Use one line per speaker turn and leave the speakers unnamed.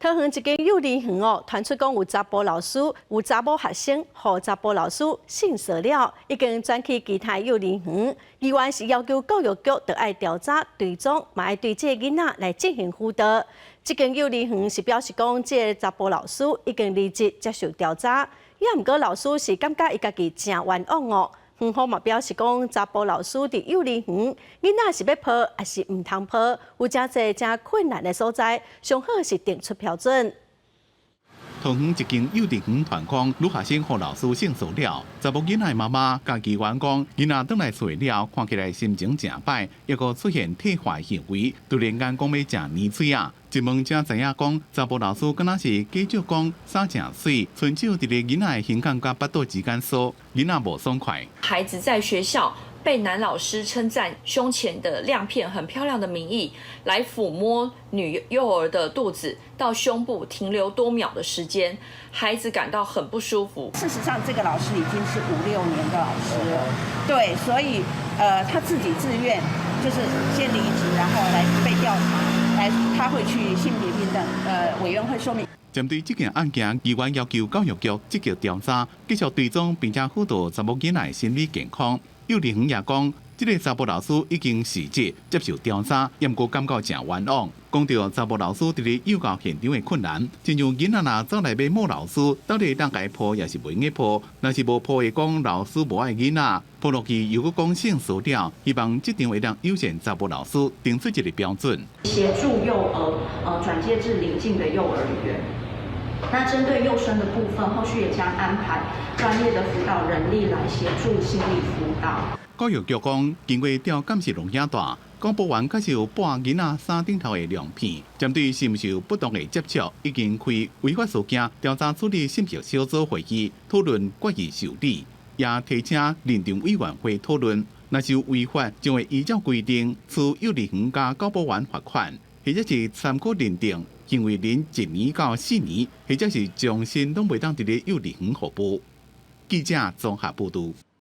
桃園一間幼兒園哦，傳出講有查埔老師有查某學生予查埔老師性騷擾，已經轉去其他幼兒園。議員是要求教育局著愛調查追蹤，嘛愛對這個囡仔來進行輔導。這間幼兒園是表示講，這个查埔老師已經離職接受調查，也毋過老師是感覺伊家己誠冤枉哦。園方嘛表示講，查埔老師佇幼兒園，囡仔是欲抱抑是毋通抱，有誠濟誠困難的所在，上好是定出標準。
桃園一間幼稚園傳講女學生予老師性騷擾，查某囡仔媽媽共議員講，囡仔轉來厝了，看起來心情誠歹，抑閣出現退化行為，突然間講欲食奶嘴仔。一問才知影講，查埔老師敢若是繼續講衫誠媠，伸手佇咧囡仔的胸口佮腹肚之間搔，囡仔無爽快。
孩子在學校被男老師稱讚胸前的亮片很漂亮的名義，來撫摸女幼兒的肚子到胸部停留多秒的時間，孩子感到很不舒服。
事實上，這個老師已經是五六年的老師了，對，所以他自己自願就是先離職，然後來被調查，來他會去性別平等委員會說明。
針對這件案件，議員要求教育局積極調查，繼續追蹤，並且輔導查某囡仔心理健康。幼兒園也講，這个查埔老師已經辭職接受調查，毋過感覺誠冤枉。講著查埔老師佇咧幼教現場的困難，親像囡仔若走來欲摸老師，到底當共抱抑是袂用抱？若是無抱會講老師無愛囡仔，抱落去又閣講性騷擾，希望這場會當友善查埔老師，定出一个標準。
協助幼兒轉介至鄰近的幼兒園。那針對幼生的部分，後續也將安排專業的輔導人力來協助心理輔導。
教育局講，經過調監視錄影帶，廣播員確實有播囡仔衫頂頭的亮片，針對是毋是有不當的接觸，已經開違法事件調查處理審核小組會議討論決議受理，也提請認定委員會討論。若是有違法，將會依照規定處幼兒園佮教保員罰款，或者是參考認定行為人1年到4年，或者是終身攏袂當佇咧幼兒園服務。記者綜合報導。